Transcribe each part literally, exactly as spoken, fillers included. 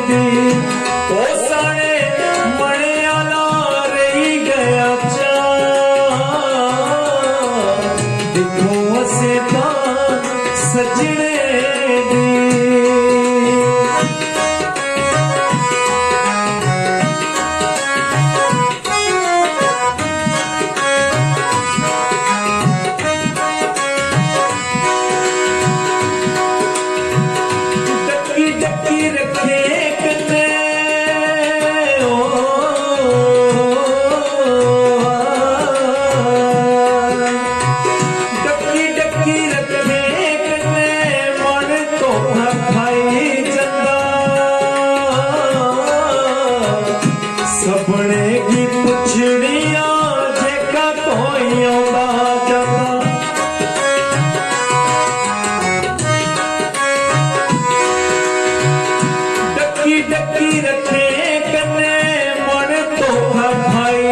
दी, ओ साढ़े मने आला रेही गया चार। दिक्खो असें तां सज्जने दी। डक्की डक्की रखे कन्ने ओ, डक्की डक्की रखे कन्ने मन धोखा खाई जंदा। सबने गी पुच्छनियां जेका कोई औंदा जंदा। डक्की डक्की रखे कन्ने मन धोखा खाई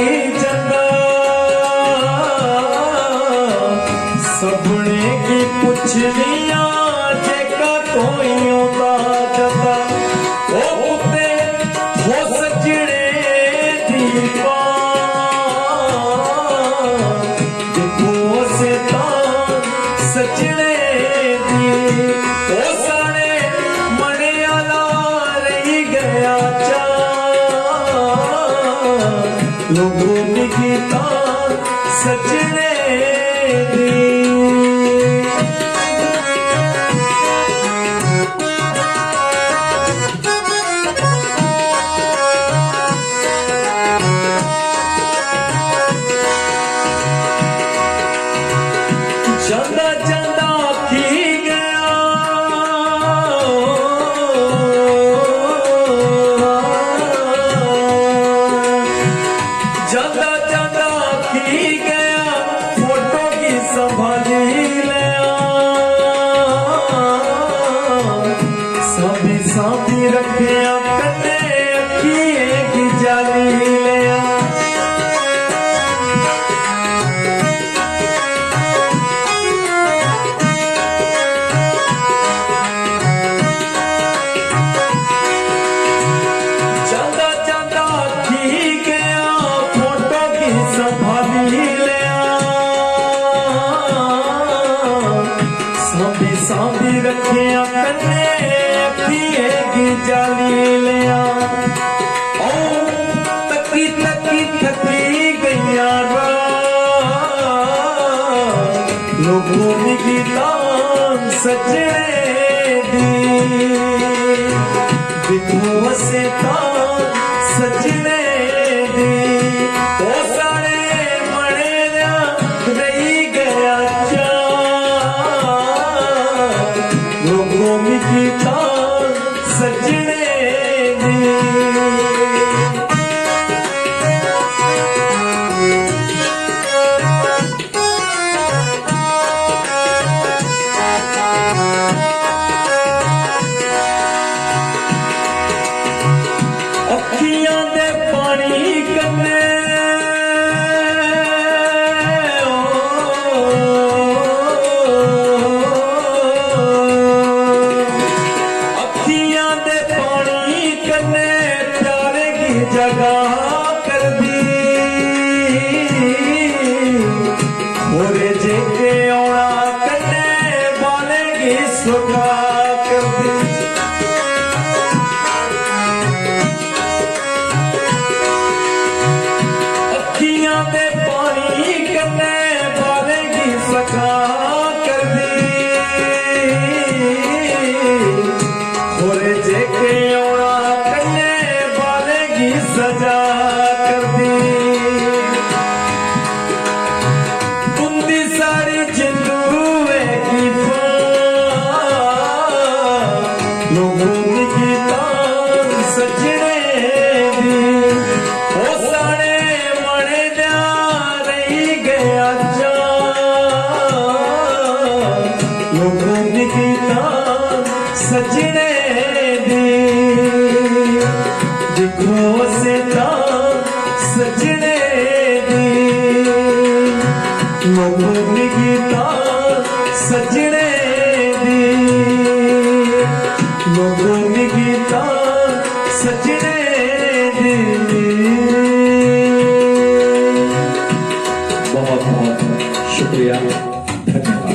जंदा। सबने गी पुच्छनियां जेका कोई औंदा जंदा। ओ कुत्ते हो सज्जने दी पां। दिक्खो असें तां सज्जने दी, ओ साढ़े मने आला रेही गया चार। लोगो मिगी तां सज्जने दी। जांदा जांदा आखी गया, जांदा जांदा आखी गया, फोटो की संभाली लिया। सांभी सांभी रखिया कन्ने अखिए की जाली लिया। जांदा जांदा आखी गया, फोटो की संभाली लिया। सांभी सांभी रखिया कन्ने अखिए की जाली लिया। ओ तकी तकी थकी गईया राह, लोगो मिगी तां सज्जने दी। दिक्खो असें तां सज्जने दी, ओ साढ़े मने दा रेही गया चार। लोगो मिगी तां सज्जने दी। अखियां दे पानी कन्ने ओ, अखियां दे पानी कन्ने प्यारे की जगह कर दी। होरे जेके औना कन्ने बालें की सुखा कर दी। अखियां दे पानी कन्ने बालें की सखा कर दी। होर जेके औना कन्ने बालें की सजा कर दी। तुंदी सजने दे। बहुत बहुत शुक्रिया, धन्यवाद।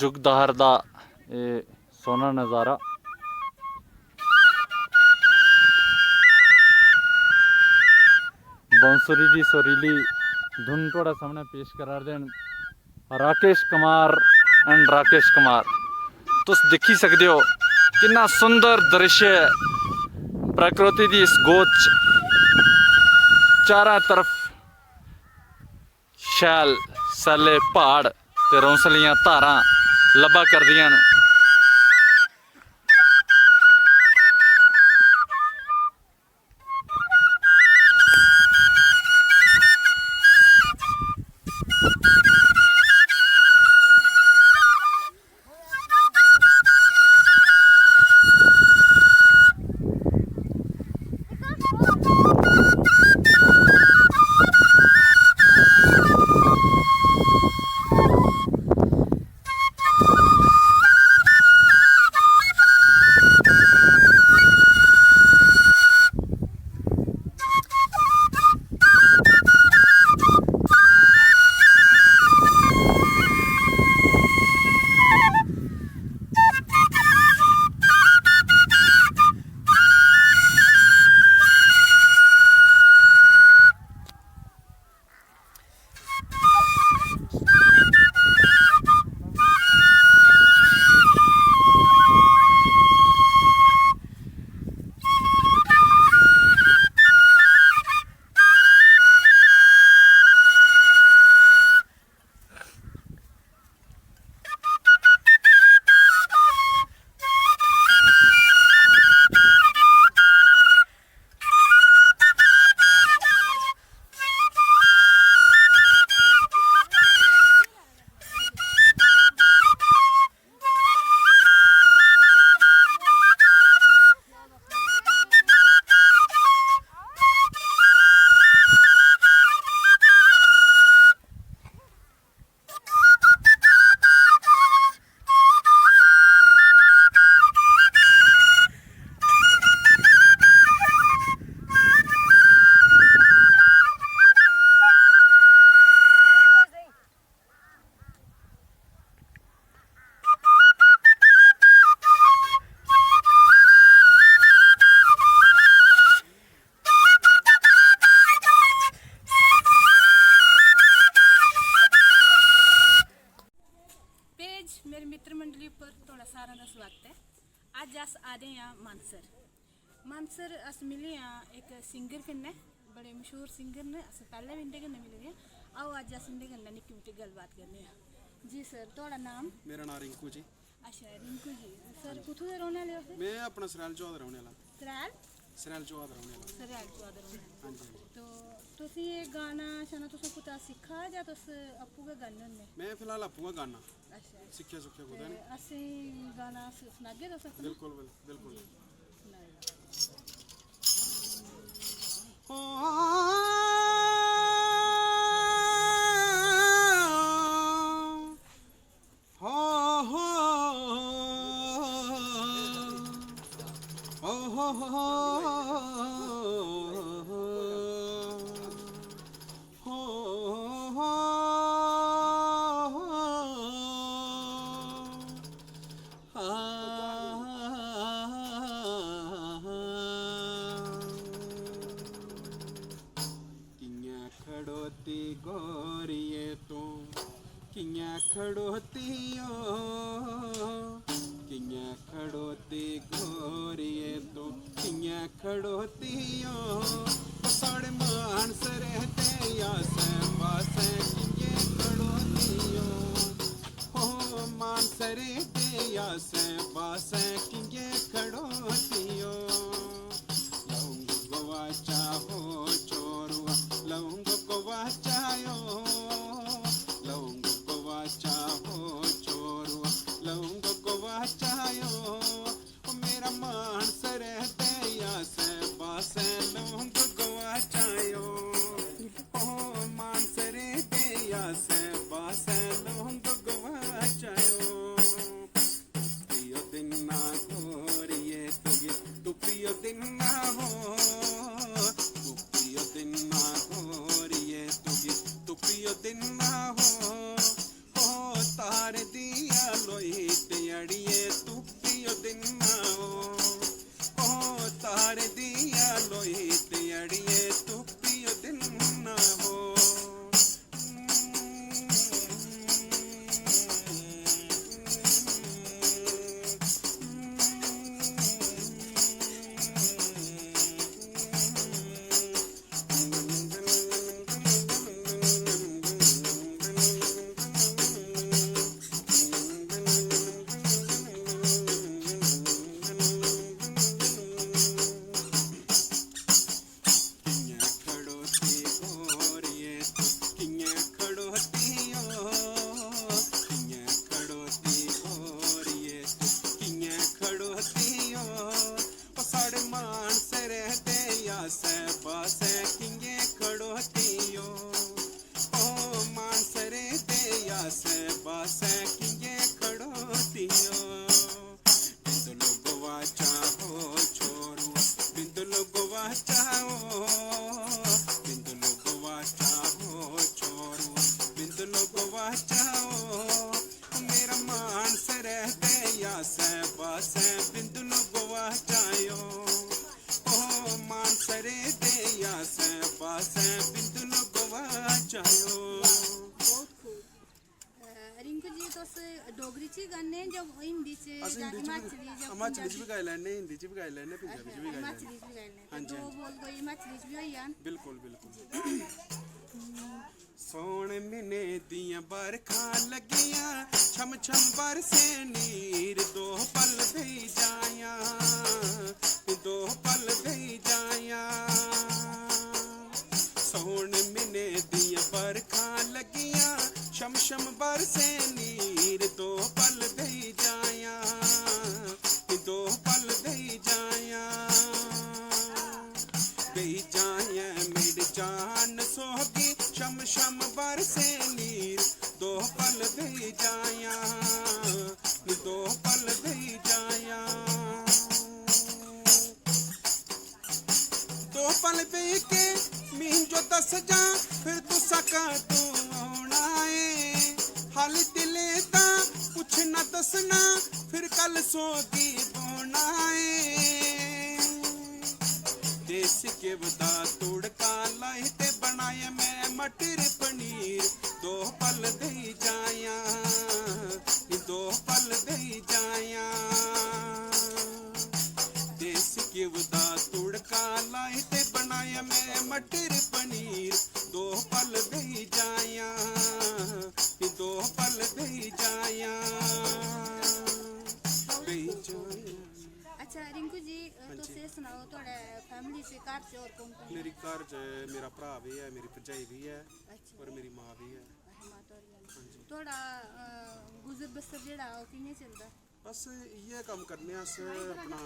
जुग दहार दा एह् सोह्ना नज़ारा। बांसुरी दी सुरीली धुन थुआढ़े सामनै पेश करा दे न राकेश कुमार and राकेश कुमार। तुस दिक्खी सकदे ओ किन्ना सुंदर दृश्य ऐ, प्रकृति दी इस गोद च चारां तरफ शैल सैल्ले प्हाड़ ते रौंसलियां धारां लब्भा करदियां न। पेज मेरे मित्र मंडली उप्पर थुआढ़ा सारें दा स्वागत ऐ। अज्ज अस आए दे आं मानसर। मानसर अस मिले आं इक सिंगर कन्नै, बड़े मशहूर सिंगर न, अस पैह्लें बी इं'दे कन्नै मिले दे आं। आओ अज्ज अस इं'दे कन्नै निक्की मुट्टी गल्लबात करने आं। जी सर, थुआढ़ा नाम? मेरा नांऽ रिंकू जी। अच्छा रिंकू जी, सर कुत्थूं दे रौह्ने आह्ले ओ फिर? में अपना सरैल चौक दा रौह्ने आह्ला। सरैल? सरैल चौक दा रौह्ने आह्ला। सरैल चौक दा रौह्ने आह्ला। हां जी, हां जी। तो तुसें एह् गाना शाना तुसें कुतै सिक्खा जां तुस आपूं गै गान्ने होन्ने? में फिलहाल आपूं गै गान्ना। अच्छा। सिक्खेआ सुक्खेआ कुतै ते निं। असें गाना स-, सनागे तुस अपना? बिल्कुल, बिल-, बिल्कुल। जी, सनाई ओड़ो। हो, हो, हो, हो, हो, हो। हो, हो, हो, हो। आ, कियां खड़ोती गोरिये तू, कियां खड़ोती ओ, कियां खड़ोती गोरिये तू, कियां खड़ोती ओ। साढ़े मानसरे दे आसै पासै कियां खड़ोती ओ। ओ मानसरे दे आसै पासै कियां खड़ोती ओ। लौंग गवाचा हो चोरुआ, लौंग गवाचा ओ, लौंग गवाचा हो चोरुआ, लौंग गवाचा ओ। ओ मेरा मानसर ते आसै पासै लौंग गवाचा ओ। ओ मानसर ते आसै पासै लौंग गवाचा ओ। पियो दिन्ना गोरिये तुगी, तू पियो दिन्ना हो, तू पियो दिन्ना गोरिये तुगी, तू पियो दिन्ना हो। ओ तार दिया लोई गवाचाओ। मेरा मानसरे दे आसै पासै बिंद लो गवाचाओ। ओ मानसरे दे आसै पासै बिंद लो गवाचाओ। बहुत खूब। अ, रिंकू जी, तुस डोगरी च ही गाने जां हिंदी च अस जां हिंदी च बी, हिमाचली जां हिमाचली च पंजाबी? बी गाई लैने, हिंदी च बी गाई लैने, पंजाबी च बी गाई हिमाचली लैने। च बी गाई लैने। हां जी, दो हां जी। बोल कोई हिमाचली च बी होई जान। बिल्कुल, बिल्कुल। सौन म्हीने दियां बरखां लगियां, छम छम बरसे नीर, दो पल बेही जायां, दो पल बेही जायां। सौन म्हीने दियां बरखां लगियां, छम छम बरसे नीर, दो पल बेही जायां, दो पल बेही जायां। बेही जायां मेरी जान सोहगी, छम छम बरसे नीर, दो पल बेही जायां, दो पल बेही जायां। दो पल बेही के मीं जो दस जा, फिर तुसा कदूं औना ऐ? हाल दिले दा पुच्छना दसना, फिर कल सोगी बौना ऐ। देसी घ्यो दा तुड़का लाई ते बनाया मैं मटर पनीर, दो पल बेही जायां, दो पल बेही जायां। देसी घ्यो दा तुड़का लाई ते बनाया मैं मटर पनीर, दो पल बेही जायां, दो पल बेही जायां, बेही जायां। अच्छा रिंकू जी, अ, हां तुस जी। एह् सनाओ, थुआढ़े फैमिली च, घर च होर कौन कौन ऐ? मेरी घर च मेरा भ्राऽ बी ऐ, मेरी भरजाई बी ऐ, अच्छा। और मेरी माँ बी ऐ। अच्छा, माता होर बी हैन। हां जी। थुआढ़ा, अ, गुजर बसर जेह्ड़ा ओह् कि'यां चलदा? बस इ'यै कम्म करने अस, अपना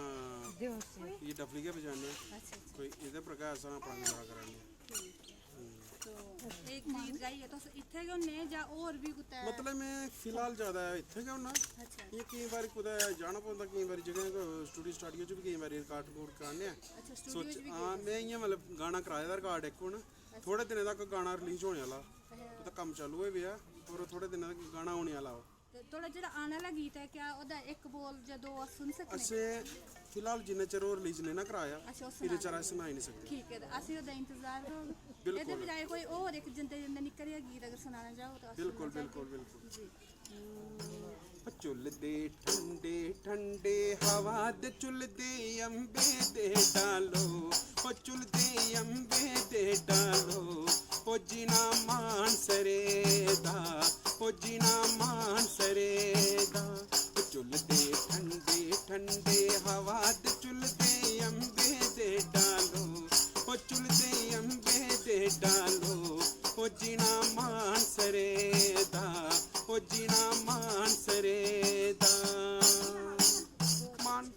एह् डफली गै बजाने। अच्छा, अच्छा। कोई एह्दे पर गै अस अपना गुजारा कराने। ठीक ऐ। हम्म। तो इक गीत गाइयै तुस इत्थै गै होन्ने जां होर बी कुतै? मतलब में फिलहाल ज्यादा इत्थै गै होन्ना। अच्छा। इ'यां केईं बारी कुतै जाना पौंदा, केईं बारी जगह स्टूडियो स्टाडियो च बी केईं बारी रिकार्ड रिकूर्ड कराने आं। अच्छा, स्टूडियो च बी हां, गेदे? में इ'यां मतलब गाना कराए दा रिकार्ड इक हून। अच्छा। थोह्ड़े दिनें तक गाना रिलीज होने आह्ला। अच्छा। कुतै कम्म चालू होई पेआ, और थोह्ड़े दिनें तक गाना होने आह्ला ओह्। ते थुआढ़ा जेह्ड़ा आने आह्ला गीत ऐ, क्या ओह्दा इक बोल जां दो अस सुनी सकने? असें फिलहाल जिन्ने चिर ओह् रिलीज नेईं ना कराया, अच्छा, ओह् इन्ने चिर अस सनाई निं सकदे। ठीक ऐ, ते असें ओह्दा इंतजार रौह्ग। बिल्कुल। एह्दे बजाए कोई होर इक जंदे जंदे निक्का जेहा गीत अगर सनाना चाहो तां अस बिल्कुल, सुनना चाह्गे। बिल्कुल, बिल्कुल। जी। ओ झुलदे ठंडे ठंडे हवा दे झुलदे अम्बे दे डालो, ओ झुलदे अम्बे दे डालो, ओ जीना मानसरे दा, ओ जीना मानसरे दा। ओ झुलदे ठंडे ठंडे हवा दे झुलदे अम्बे दे डालो, ओ झुलदे अम्बे दे डालो, ओ जीना मानसरे दा, ओ जीना मानसरे दा। मान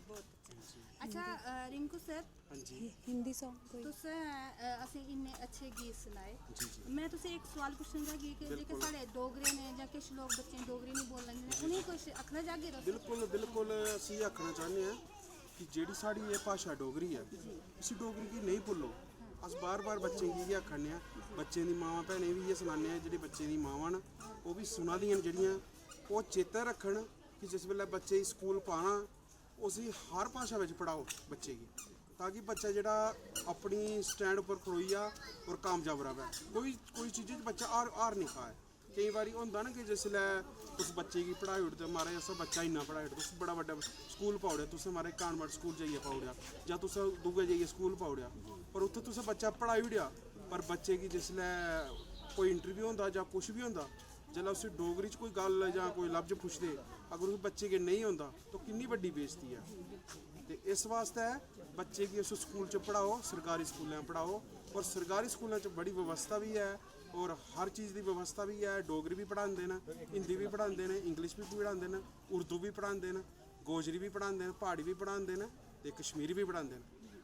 अच्छा, अ, रिंकू सर, हां जी। हिंदी सॉन्ग कोई? तुसें, अ, असें इन्ने अच्छे गीत सनाए। जी, जी। में तुसें इक सवाल पुच्छना चाह्गी कि जेह्के बिल्कुल। साढ़े डोगरे ने जां किश लोक बच्चें डोगरी निं बोलन दे, उ'नेंगी कुछ आखना चाह्गे तुस? बिल्कुल, बिल्कुल, अस इ'यै आखना चाह्न्ने आं कि जेह्ड़ी साढ़ी एह् भाशा डोगरी ऐ, इसी डोगरी गी नेईं भुल्लो। अस बार-बार बच्चें गी इ'यै आखा ने आं, बच्चें दी मावां भैनें गी बी इ'यै सनाने आं, जेह्ड़ी बच्चें दी मावां न, ओह् बी सुना दियां न जेह्ड़ियां, ओह् चेतै रक्खन कि जिस बेल्लै बच्चे गी स्कूल पाना, उसी हर भाशा बिच पढ़ाओ बच्चे गी, ताकि बच्चा जेह्ड़ा अपनी स्टैंड उप्पर खड़ोई जा और कामयाब र'वै। कोई, कोई चीजै च बच्चा हार, हार निं खाए। केईं बारी होंदा ना कि जिसलै तुस बच्चे गी पढ़ाई ओड़दे, "महाराज, असें बच्चा इन्ना पढ़ाई ओड़ेआ, तुस बड़ा बड्डा स्कूल पाई ओड़ेआ, तुसें, महाराज, कान्वेंट स्कूल जाइयै पाई ओड़ेआ, जां तुसें दूए जाइयै स्कूल पाई ओड़ेआ।" पर उत्थै तुसें बच्चा पढ़ाई ओड़ेआ, पर बच्चे गी जिसलै कोई इंटरव्यू होंदा जां कुछ बी होंदा, जिसलै उसी डोगरी च कोई गल्ल जां कोई लफ्ज पुछदे, अगर उस बच्चे गी नेईं औंदा, तो किन्नी बड्डी बेइज्जती ऐ। ते इस वास्तै बच्चे गी उस स्कूल च पढ़ाओ, सरकारी स्कूलें पढ़ाओ, और सरकारी स्कूलें च बड़ी व्यवस्था बी ऐ, और हर चीज दी व्यवस्था बी ऐ। डोगरी बी पढ़ांदे न, हिंदी बी पढ़ांदे न, इंग्लिश बी पढ़ांदे न, उर्दू बी पढ़ांदे न, गोजरी बी पढ़ांदे न, प्हाड़ी बी पढ़ांदे न ते कश्मीरी बी पढ़ांदे न।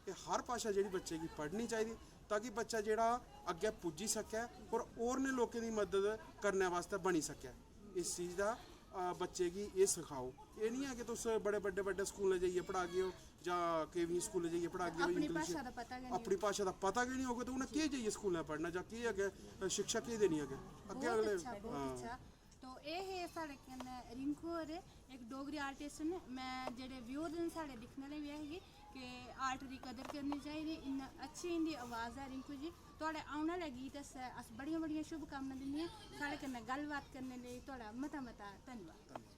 एह् हर भाशा जेह्ड़ी बच्चे गी पढ़नी चाहिदी, ताकि बच्चा जेह्ड़ा अग्गें पुज्जी सकै और होरनें लोकें दी मदद करने वास्तै बनी सकै। इस चीज दा, अ, बच्चे गी एह् सखाओ। एह् निं ऐ कि तुस बड़े बड्डे बड्डे स्कूलें जाइयै पढ़ागे ओ, जां केवी स्कूल जाइयै पढ़ागे, अपनी भाशा दा पता गै निं अपनी भाशा दा पता गै निं होग ते उ'नें केह् जाइयै स्कूलें पढ़ना जां केह् अग्गें शिक्षा केह् देनी अग्गें? अग्गें बहुत अगले अच्छा, बहुत हां। अच्छा। तो एह् हे साढ़े कन्नै रिंकू होर, इक डोगरी आर्टिस्ट न। में जेह्ड़े व्यूअर न साढ़े दिक्खने आह्ले बी आखगी कि आर्ट दी कदर करनी चाहिदी। इन्ना अच्छी इंदी आवाज़ ऐ रिंकू जी। थुआढ़े औने आह्ले गीत आस्तै अस बड़ियां बड़ियां शुभकामनां दिन्ने आं। साढ़े कन्नै गल्लबात करने लेई थुआढ़ा मता मता धन्नबाद।